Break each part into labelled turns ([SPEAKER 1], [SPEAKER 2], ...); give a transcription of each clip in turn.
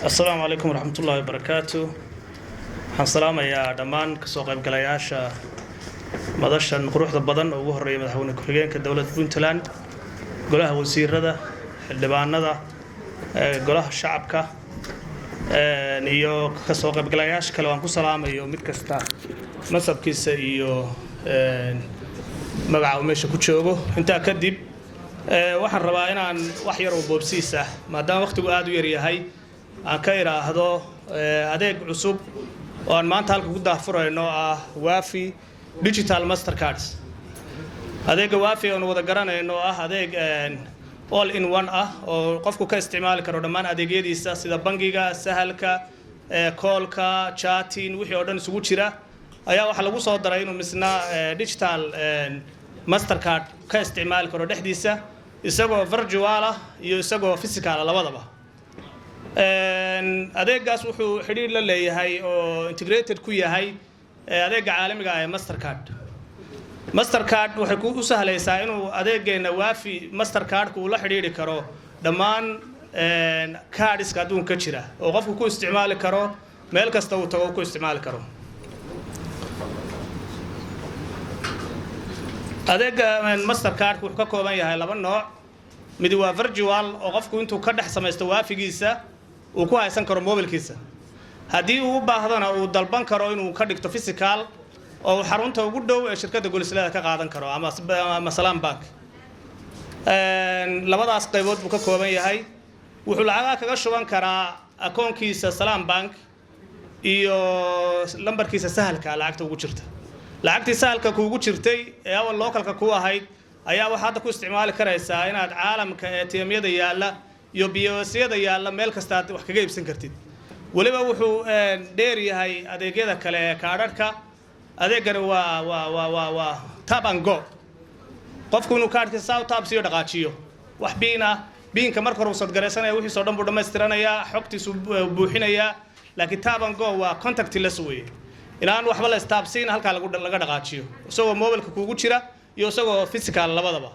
[SPEAKER 1] Asalaamu calaykum waraxmatullaahi wabarakaatu. Waxaan salaamayaa dhammaan kasoo qaybgalayaasha madashan quruxda badan oo ugu horreeya madaxweyne ku-xigeenka dowladda Puntland, golaha wasiirada, xildhibaanada, golaha shacabka iyo kasoo qaybgalayaasha kale. Waan ku salaamayo mid kasta masabkiisa iyo magaca uu meesha ku joogo. Intaa kadib, waxaan rabaa inaan wax yar oo boobsiis ah, maadaama waqtigu aada u yaryahay, aan ka idhaahdo adeeg cusub oo aan maanta halka ku daahfurayno, ah Waafi Digital Mastercards. Adeegga Waafi oonu wada garanayno oo ah adeeg all in one ah oo qofku ka isticmaali karo dhammaan adeegyadiisa, sida bangiga, Sahalka, call-ka, chatting, wixii oo dhan isugu jira, ayaa waxaa lagu soo daray inuu misna digital Mastercard ka isticmaali karo dhexdiisa, isagoo virtual ah iyo isagoo physical ah labadaba. Adeegaas wuxuu xidhiir la leeyahay oo integrated ku yahay adeega caalamiga ah ee Mastercard. Mastercard waxay ku u sahlaysaa inuu adeegeenna Waafi Mastercardku uu la xidhiidhi karo dhammaan cards-ka adduunka ka jira, oo qofku ku isticmaali karo meel kasta uu tago ku isticmaali karo. Adeega Mastercardku wuxuu ka kooban yahay laba nooc. Mid waa virtual, oo qofku intuu ka dhex samaysto Waafigiisa uu ku haysan karo mobilkiisa, haddii uu u baahdana uu dalban karo inuu ka dhigto physical oo uu xarunta ugu dhow ee shirkadda Golis-leeda ka qaadan karo ama Salaam Bank. Labadaas qaybood buu ka kooban yahay. Wuxuu lacagaha kaga shuban karaa akoonkiisa Salaam Bank iyo lambarkiisa Sahalka lacagta ugu jirta. Lacagtii Sahalka kuugu jirtay ee awal local-ka ku ahayd ayaa waxaa hadda ku isticmaali karaysaa inaad caalamka ATM-yada yaalla iyo POS-yada yaalla meel kasta aad wax kaga iibsan kartid. Weliba wuxuu dheer yahay adeegyada kale ee kaadhadhka. Adeegani waa tap and go. Qofku inuu kaadhkiisa saa u taabsiyo, dhaqaajiyo, wax PIN ah, PIN-ka marka hore uu sadgaraysanaya, wixiisoo dhan buu dhammaystiranayaa, xogtiisu buuxinayaa, laakiin tap and go waa contactless weeye, inaan waxba la istaabsiin, halkaa laga dhaqaajiyo, isagoo mobilka kuugu jira iyo isagoo physical labadaba.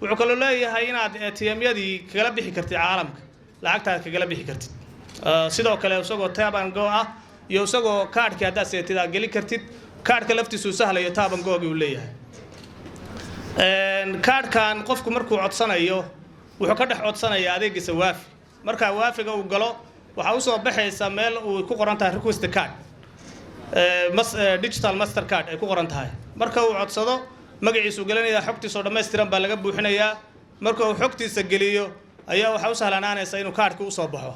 [SPEAKER 1] Wuxuu kaloo leeyahay inaad ATM-yadii kagala bixi kartid caalamka, lacagtaad kagala bixi kartid. Sidoo kale isagoo tap and go ah iyo isagoo kaadhkii haddaad seetid aad gelin kartid, kaadhka laftiisuu sahlayo tap and go-gii uu leeyahay. Kaadhkan qofku markuu codsanayo, wuxuu ka dhex codsanayaa adeegiisa Waafi. Markaa Waafiga uu galo, waxaa usoo baxaysa meel uu ku qoran tahay "request card", digital Master card ay ku qoran tahay. Marka uu codsado, magaciisuu gelinayaa, xogtiisoo dhammaystiran baa laga buuxinayaa. Marka uu xogtiisa geliyo ayaa waxaa u sahlanaanaysa inuu kaadhkii usoo baxo.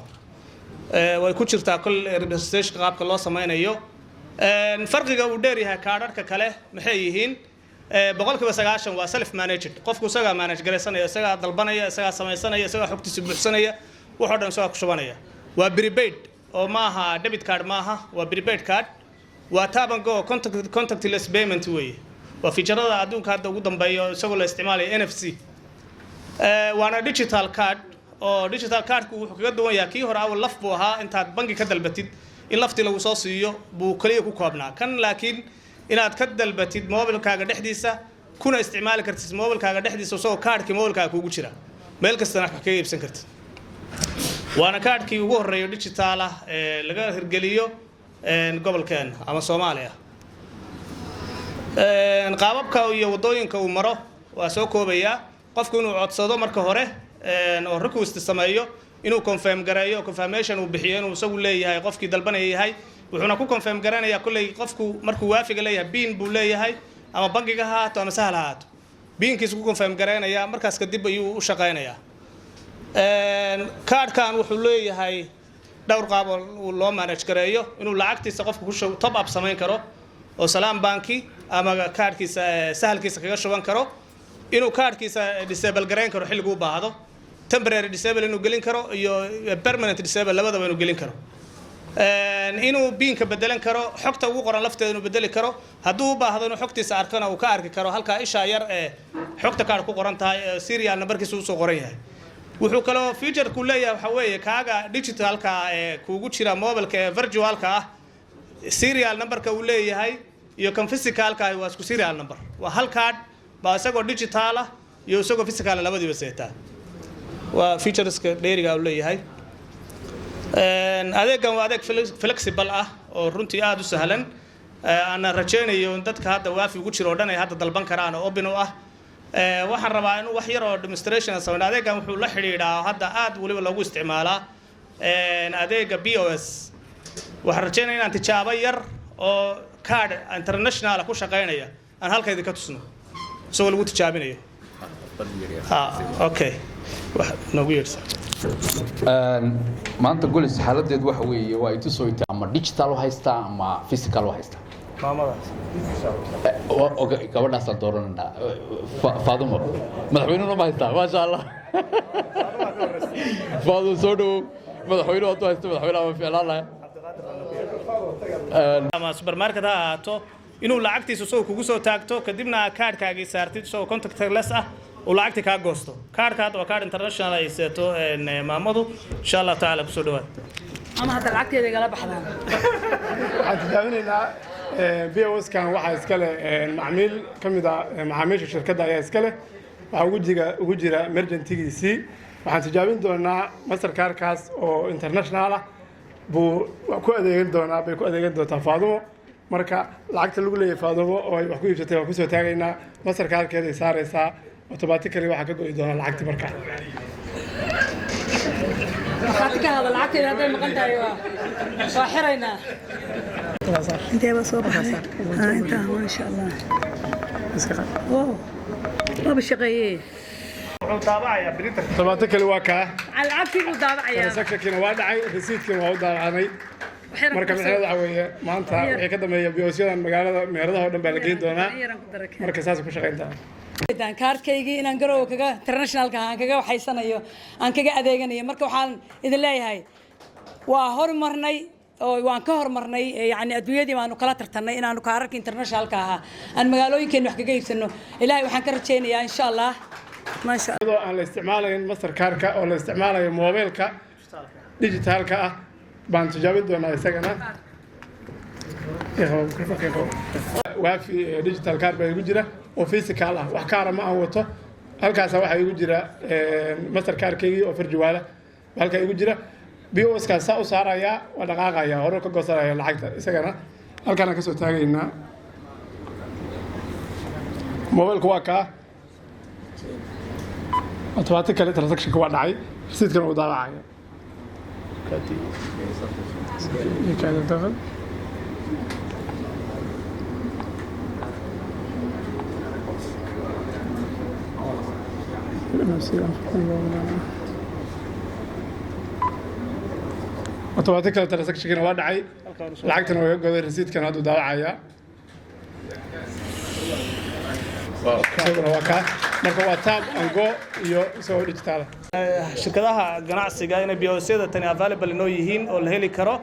[SPEAKER 1] Way ku jirtaa kol representation qaabka loo samaynayo. Farqiga uu dheer yahay kaadhadhka kale maxay yihiin? 90% waa self managed. Qofku isagaa manage garaysanaya, isagaa dalbanaya, isagaa samaysanaya, isagaa xogtiisa buuxsanaya, waxoo dhan isagaa ku shubanaya. Waa prepaid oo maaha debit card maaha, waa prepaid card. Waa tap and go, contactless payment weeye. Waa feature-ada adduunka hadda ugu dambeeya, isagoo la isticmaalaya NFC. Waana digital card, oo digital cardku wuxuu kaga duwan yahay kii hore, awal laf buu ahaa, intaad bangi ka dalbatid in laftii lagu soo siiyo buu kaliya ku koobnaa. Kan laakiin inaad ka dalbatid mobilkaaga dhexdiisa, kuna isticmaali kartid mobilkaaga dhexdiisa, isagoo kaadhkii mobilkaaga kuugu jira, meel kastana wax kaga iibsan kartid. Waana kaadhkii ugu horreeyo digital ah ee laga hirgeliyo gobolkeena ama Soomaaliya. Qaababka iyo waddooyinka uu maro waa soo koobayaa. Qofku inuu codsado marka hore oo request sameeyo, inuu confirm gareeyo, confirmation uu bixiyo inuu isagu leeyahay, qofkii dalbanaya yahay. Wuxuuna ku confirm garanayaa, kolley qofku markuu Waafiga leeyahay PIN buu leeyahay, ama bangiga ha ahaato ama Sahal ha ahaato, PIN-kiisu ku confirm garaynayaa. Markaas kadib ayuu u shaqaynayaa. Kaadhkan wuxuu leeyahay dhowr qaab oo loo manage gareeyo: inuu lacagtiisa qofku ku top up samayn karo oo Salaam Banki ama kaadhkiisa Sahalkiisa kaga shuban karo, inuu kaadhkiisa disable garayn karo xilligu u baahdo, temporary disable inuu gelin karo iyo permanent disable labadaba inuu gelin karo, inuu PIN-ka bedelan karo, xogta ugu qoran lafteeda inuu bedeli karo, hadduu u baahdo inuu xogtiisa arkana uu ka arki karo halkaa isha yar ee xogta kaadh ku qoran tahay ee serial number-kiisa usoo qoran yahay. Wuxuu kaloo feature-ku leeyahay waxaa weeye kaaga digitalka ee kuugu jira mobilka ee virtualka ah, serial numberka uu leeyahay iyo kan physicalka ah waa isku serial number. Waa hal card baa isagoo digital ah iyo isagoo physical labadiiba seetaa. Waa featureska dheeriga uu leeyahay. Adeegan waa adeeg flexible ah oo runtii aada u sahlan, aana rajaynayo in dadka hadda Waafi ugu jiro oo dhan ay hadda dalban karaan oo open u ah. Waxaan rabaa in wax yar oo demonstration sameyn. Adeegan wuxuu la xidhiidhaa, hadda aad weliba loogu isticmaalaa, adeega POS. Waxaan rajaynaya inaan tijaabo yar oo card international ku shaqaynaya aan halka idinka tusno, isagoo lagu tijaabinayo. Okay, wax noogu yeedhsa.
[SPEAKER 2] Maanta Golis xaaladeed waxa weeye waa itusoyta ama digital u haystaa ama physical u haystaa.
[SPEAKER 1] Maamadaas.
[SPEAKER 2] Gabadhaasaan doorananaa, Faadumo. Madaxweynuhuna ma haystaa? Maasha Allah, Faadumo, soo dhawow. Madaxweynuhu hadduu haysto, madaxweynaha ma ficlaan lahay.
[SPEAKER 1] Ama supermarket ha ahaato, inuu lacagtiisa isagoo kugu soo taagto, kadibna kaadhkaagii saartid, isagoo contactless ah uu lacagtii kaa goosto. Kaadhka hadda waa kaadh international ay seeto maamadu. Insha Allah tacaala, kusoo dhawaad.
[SPEAKER 3] Ama hadda lacagteeda igala baxdaan.
[SPEAKER 4] Waxaan tijaabinaynaa POS-kan. Waxaa iska leh macmiil ka mid a macaamiisha shirkadda ayaa iska leh. Waxaa ugu jira merchantigiisii. Waxaan tijaabin doonaa Mastercardkaas oo international ah buu ku adeegan doonaa, bay ku adeegan doontaa Faadumo. Marka lacagta lagu leeyahay Faadumo oo ay wax ku iibsatay waan kusoo taagaynaa, Mastercardkeeday saaraysaa, automatically waxaa ka go'i doonaa lacagti marka.
[SPEAKER 3] Markhaati ka hada, lacagteeda hadday maqan tahay waa xiraynaa.
[SPEAKER 5] Intee baa soo baxday? Intaa, maasha Allah, wow, waaba shaqeeye.
[SPEAKER 1] Wuxuu daabacayaa printer.
[SPEAKER 4] Automatically waa kaa.
[SPEAKER 3] Lacagtii buu daabacayaa.
[SPEAKER 4] Transactionkiina waa dhacay, receiptkiina waa u daabacanay. Marka micnaheedu waxa weeye, maanta wixii ka dambeeya POS-yadan magaalada meheradaha oo dhan baa la geyn doonaa. Marka saasay ku shaqayntaa.
[SPEAKER 3] Kaarkaygii inaan Garowe kaga internationalka aan kaga waxaysanayo, aan kaga adeeganayo. Marka waxaan idin leeyahay, waa horumarnay oo waan ka horumarnay, yani adduunyadii baanu kala tartanay inaanu kaararka internationalka ahaa aan magaalooyinkeena wax kaga iibsano. Ilaahay waxaan ka rajaynayaa, insha Allah,
[SPEAKER 5] maasha.
[SPEAKER 4] Iyadoo aan la isticmaalayn Mastercardka oo la isticmaalayo mobilka digitalka ah baan tijaabin doonaa isagana. Waafi digital card baa igu jira oo physical ah, wax kaara ma aan wato. Halkaasa waxaa igu jira Mastercardkeygii oo virtual ah halkaa igu jira. POS-kaa saa u saarayaa, waa dhaqaaqaya, hore ka goosanaya lacagta. Isagana halkaanaan kasoo taagaynaa. Mobilku waa kaa, automatically transactionka waa dhacay, receiptkana uu daabacaya. Automatically transactionkina waa dhacay, lacagtana waa ka goday, receiptkana hadduu daabacaya. Isaguna waa kaa. Marka waa tap and go iyo isagoo digital ah.
[SPEAKER 1] Shirkadaha ganacsiga inay POS-yada tani available inoo yihiin oo la heli karo.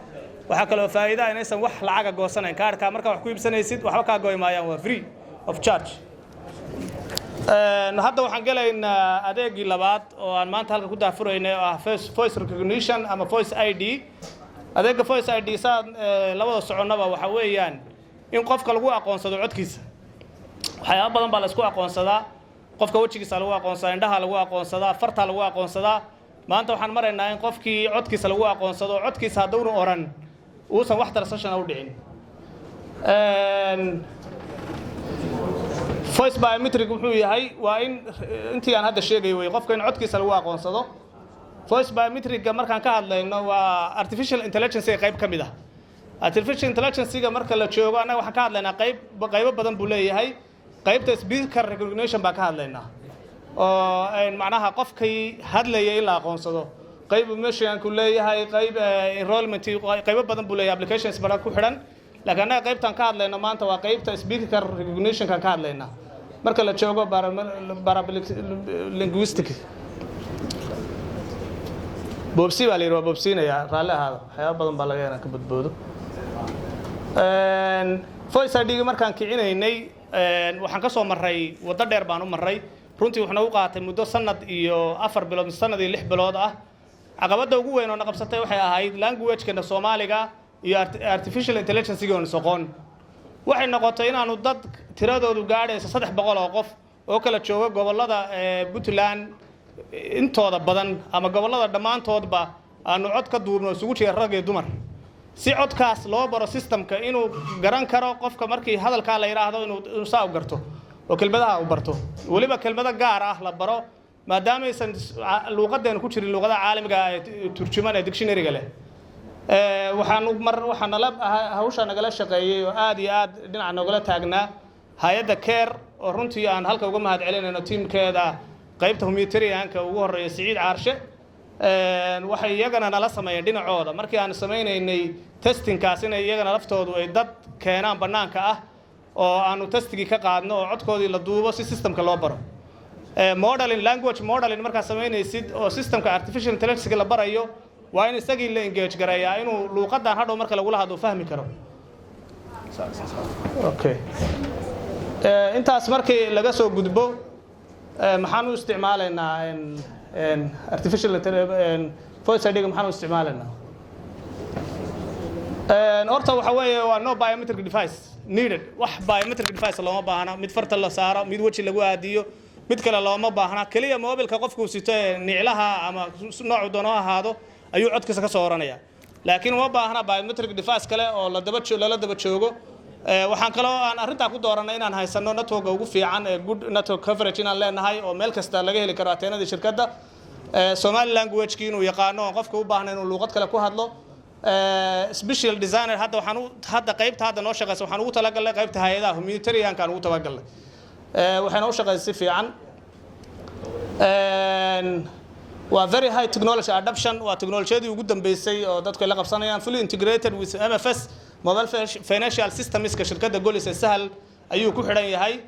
[SPEAKER 1] Waxaa kaloo faa'iida ah inaysan wax lacaga goosanayn. Kaarka markaa wax ku iibsanaysid waxba kaa goy maayaan, waa free of charge. Hadda waxaan gelaynaa adeegii labaad oo aan maanta halka ku daahfuraynay, oo ah voice recognition ama voice ID. Adeega voice ID saan labada soconnaba waxa weeyaan in qofka lagu aqoonsado codkiisa. Waxyaaba badan baa la isku aqoonsadaa: qofka wejigiisa lagu aqoonsadaa, indhaha lagu aqoonsadaa, farta lagu aqoonsadaa. Maanta waxaan maraynaa in qofkii codkiisa lagu aqoonsado, codkiisa hadduunu oran uusan wax transaction u dhicin. Voice biometric wuxuu yahay waa in intii aan hadda sheegay wey, qofka in codkiisa lagu aqoonsado. Voice biometricga markaan ka hadlayno waa artificial intelligence qayb ka mid ah. Artificial intelligence-ga marka la joogo, annaga waxaan ka hadlaynaa qayb, qaybo badan buu leeyahay. Qaybta speaker recognition baan ka hadlaynaa, oo macnaha qofkii hadlayay in la aqoonsado. Qayb meeshanku leeyahay, qayb enrollment, qaybo badan buu leeyahay, applications badan ku xidhan. Laakiin annaga qaybtaan ka hadlayno maanta waa qaybta speaker recognition-kan ka hadlaynaa marka la joogo paralinguistic. Boobsi baa la yidhi, waa boobsiinayaa, raalli ahaada. Waxyaaba badan baa laga inaan ka badboodo. Voice ID-ga markaan kicinaynay waxaan ka soo marray waddo dheer baan u marray. Runtii wuxuu nagu qaatay muddo sanad iyo 4 bilood, sanad iyo 6 bilood ah. Caqabadda ugu weyn oo na qabsatay waxay ahayd language-keena Soomaaliga iyo artificial intelligence-ga oon soqon. Waxay noqotay inaanu dad tiradoodu gaadhayso 300 oo qof oo kala jooga gobollada Puntland intooda badan ama gobollada dhammaantoodba Aanu cod ka duubno isugu jira rag iyo dumar, si codkaas loo baro systemka inuu garan karo qofka markii hadalkaa la yidhaahdo, inuu saa u garto oo kelmadaha u barto, weliba kelmado gaar ah la baro, maadaamaysan luuqadeenu ku jirin luuqadaha caalamiga ah ee turjuman ee dictionary-ga leh. Waxaanu mar waxaa nala hawshaa nagala shaqeeyey oo aad iyo aad dhinaca noogala taagnaa hay-adda CARE, oo runtii aan halka uga mahad celinayno tiimkeeda qaybta humanitarianka, ugu horeeya Siciid Caarshe. Waxay iyagana nala sameeyeen dhinacooda markii aanu samaynaynay testingkaas inay iyagana laftoodu ay dad keenaan bannaanka ah oo aanu testigii ka qaadno oo codkoodii la duubo si systemka loo baro. Modeling, language modeling markaad samaynaysid oo systemka artificial intelligence la barayo, waa in isagii la engage gareeyaa inuu luuqadan hadhow marka lagula hadlo fahmi karo. Okay, intaas markii laga soo gudbo, maxaan u isticmaalaynaa artificial voice ID-ga? Maxaan u isticmaalaynaa? Horta waxa weeye waa no biometric device needed. Wax biometric device looma baahna, mid farta la saaro, mid weji lagu aadiyo, mid kale looma baahna. Keliya mobilka qofku sito ee niclaha ama noocu doono ha ahaado ayuu codkiisa ka soo oranaya, laakiin uma baahna biometric device kale oo la daba lala daba joogo. Waxaan kaloo aan arrintaa ku dooranay inaan haysano networka ugu fiican ee good network coverage inaan leenahay, oo meel kasta laga heli karo ateenadii shirkadda. Somali language-kii inuu yaqaano oo qofka u baahna inuu luuqad kale ku hadlo. Special designer hadda waxaan u hadda qaybta hadda noo shaqeysa waxaan ugu talagalnay qaybta hay-adaha humanitarianka aan ugu talagalnay. Waxayna u shaqeysa si fiican. Waa very high technology adoption, waa teknolojiyadii ugu dambeysay oo dadku ay la qabsanayaan. Fully integrated with MFS, mobile financial systemska shirkadda Golis ee Sahal ayuu ku xidhan yahay.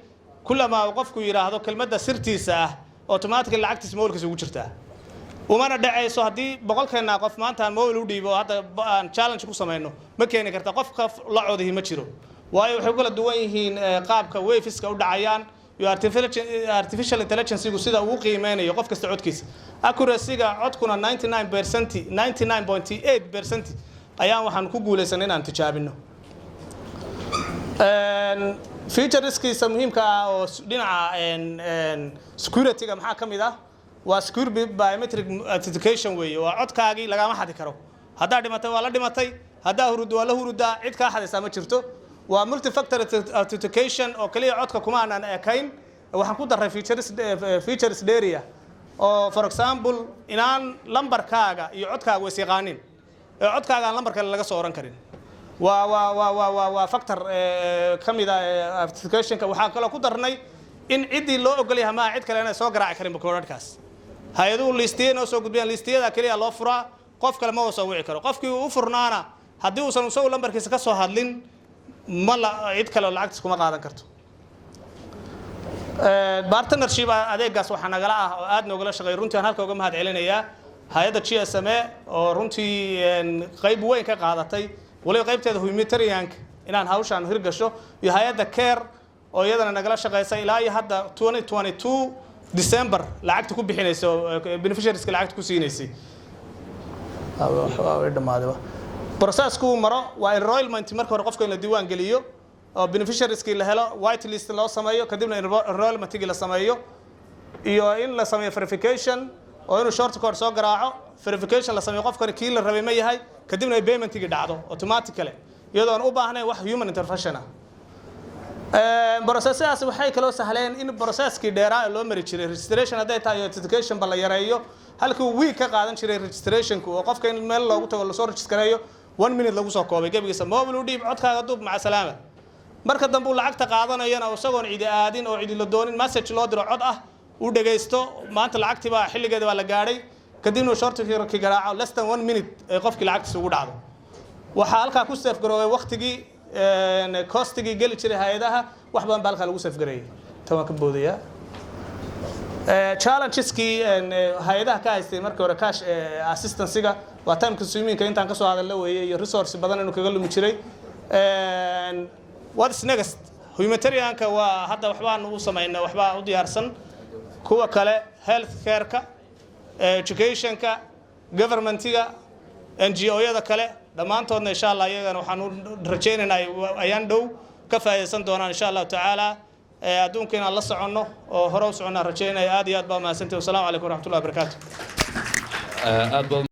[SPEAKER 1] Kulamaa uu qofku yidhaahdo kelmadda sirtiisa ah, automatically lacagtiisa mobilkiisa ugu jirtaa, umana dhacayso. Haddii 100-keena qof maanta aan mobil u dhiibo oo hadda aan challenge ku samayno, ma keeni karta qof qof la codihi ma jiro, waayo waxay ku kala duwan yihiin qaabka waveska u dhacayaan iyo artificial intelligence-gu sida uu qiimeynayo qof kasta codkiisa. Accuracy-ga codkuna 99%, 99.8% ayaan waxaan ku guulaysanay inaan tijaabino. Featureskiisa muhiimka ah oo dhinaca security-ga maxaa ka mid ah? Waa secure biometric authentication weeye. Waa codkaagii lagama xadi karo. Haddaa dhimatay waa la dhimatay, haddaa huruddo waa la hurudaa, cid kaa xadaysaa ma jirto. Waa multifactor authentication, oo kaliya codka kuma aanan ekayn, waxaan ku daray features dheeriya oo, for example, inaan lambarkaaga iyo codkaaga is yaqaanin ee codkaaga aan lambar kale laga soo oran karin. Waa factor ka mid ah authenticationka. Waxaan kaloo ku darnay in ciddii loo ogol yahay maaha cid kale inay soo garaaci karin koodhadhkaas. Hay-aduhu liistiye noo soo gudbiyaan, liistiyada keliya loo furaa, qof kale ma soo wici karo. Qofkii uu u furnaana, haddii uusan isagu lambarkiisa ka soo hadlin, ma la cid kale oo lacagtiis kuma qaadan karto. Partnership adeegaas waxaa nagala ah oo aad noogala shaqeey, runtii aan halka uga mahad celinayaa, hay-adda GSMA, oo runtii qayb weyn ka qaadatay, waliba qaybteeda humanitarianka, inaan hawshaan hirgasho, iyo hay-adda CARE oo iyadana nagala shaqeysa ilaa iyo hadda 2022 December lacagta ku bixinaysa oo beneficiarieska lacagta ku siinaysay. Dhammaadayba processku uu maro waa enrollment. Marka hore qofka in la diiwaan geliyo oo beneficiarieski la helo, white list loo sameeyo, kadibna enrollmentigii la sameeyo, iyo in la sameeyo verification, oo inuu short code soo garaaco, verification la sameeyo, qofkani kii la rabay ma yahay, kadibna ay paymentigii dhacdo automatically iyadoo aan u baahnayn wax human intervention ah. Processyadaasi waxay kaloo sahleen in processkii dheeraa ee loo mari jiray registration hadday tahay iyo authentication ba la yareeyo. Halkii uu week ka qaadan jiray registrationku oo qofka in meel loogu tago lasoo registrareeyo, one minute lagu soo koobay gebigiisa. Mobile u dhiib, codkaaga duub, maca salaama. Marka dambe uu lacagta qaadanayana, isagoon cidi aadin oo cidi la doonin, message loo diro cod ah uu dhagaysto, maanta lacagtii baa xilligeeda baa la gaadhay, kadibna uu shortkii garaaco, less than one minute ay qofkii lacagtiisa ugu dhacdo. Waxaa halkaa ku save garoobay waqtigii, costigii geli jiray hay-adaha. Wax badan baa halkaa lagu save gareeyay. Tan waan ka boodayaa. Challenges-kii hay-adaha ka haystay markii hore cash assistancega waa time consumingka intaan kasoo hadalla weeye, iyo resource badan inuu kaga lumi jiray. What is next? Humanitarianka waa hadda waxbaan u samaynay, waxbaa u diyaarsan. Kuwa kale, health care-ka, educationka, governmentiga, NGO-yada kale, dhammaantoodna insha Allah iyagana waxaan u rajaynaynaa ayaan dhow ka faa'iidaysan doonaan insha Allahu tacaala. Adduunka inaan la soconno oo hore u soconnaan rajaynaya. Aad iyo aad baa mahadsantahi. Wasalaamu calaykum waraxmatullahi wabarakaatu.
[SPEAKER 2] Aad baad.